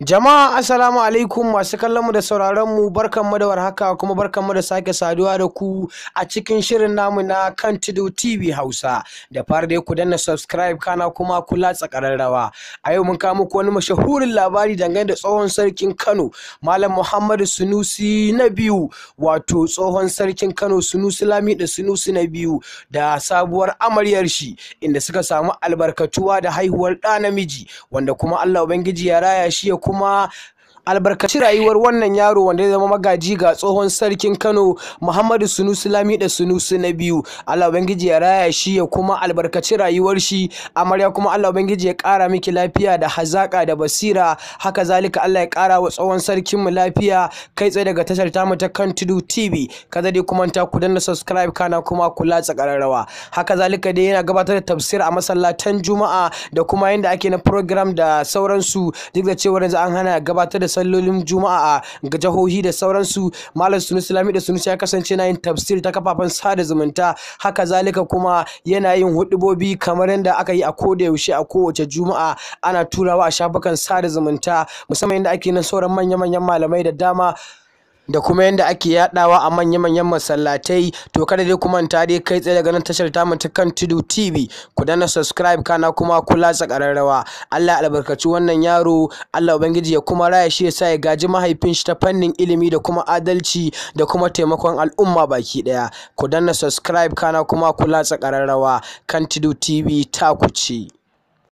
Jama'a assalamu alaikum masu kallon mu da sauraron mu, barkanmu da warhaka kuma barkanmu da sake saduwa da ku a cikin shirin namu na kan Tudu TV Hausa. Da fara dai ku danna subscribe kana kuma ku latsa ƙararrawa. A yau mun kawo muku wani mashahurin labari dangane da tsohon sarkin Kano, Malam Muhammadu Sunusi na biyu, wato tsohon sarkin Kano Sunusi Lamido Sunusi na biyu da sabuwar amaryar shi, inda suka samu albarkatuwa da haihuwar ɗa namiji, wanda kuma Allah Ubangiji ya raya shi ya kuma albarkaci rayuwar wannan yaro wanda ya zama magaji ga tsohon sarkin Kano Muhammadu Sunusi Lamido Sunusi na biyu. Allah Ubangiji ya raya shi ya kuma albarkaci rayuwar shi. Amarya kuma Allah Ubangiji ya ƙara miki lafiya da hazaƙa da basira. Haka zalika Allah ya ƙara wa tsohon sarkin mu lafiya. Kai tsaye daga tashar tamu ta kan Tudu TV. Kada dai ku manta ku danna subscribe kana kuma ku latsa ƙararrawa. Haka zalika dai yana gabatar da tafsir a masallatan Juma'a da kuma yanda ake na program da sauransu, duk da cewa yanzu an hana gabatar da sallolin Juma'a ga jihohi da sauransu. Malam Sunusi Lamido Sunusi ya kasance yana yin tafsir ta kafafen sada zumunta. Haka zalika kuma yana yin huɗubobi kamar yadda aka yi a koda yaushe a kowace Juma'a, ana turawa a shafukan sada zumunta, musamman yadda ake na sauran manya-manyan malamai da dama, da kuma yadda ake yadawa a manya-manyan masallatai. To kada dai ku manta dai kai tsaye daga nan tashar tamu ta kan Tudu TV, ku danna subscribe kana kuma ku latsa ƙararrawa. Allah ya albarkaci wannan yaro, Allah Ubangiji ya kuma raya shi ya sa ya gaji mahaifin shi ta fannin ilimi da kuma adalci da kuma taimakon al'umma baki ɗaya. Ku danna subscribe kana kuma ku latsa ƙararrawa. Kan Tudu TV ta ku ce.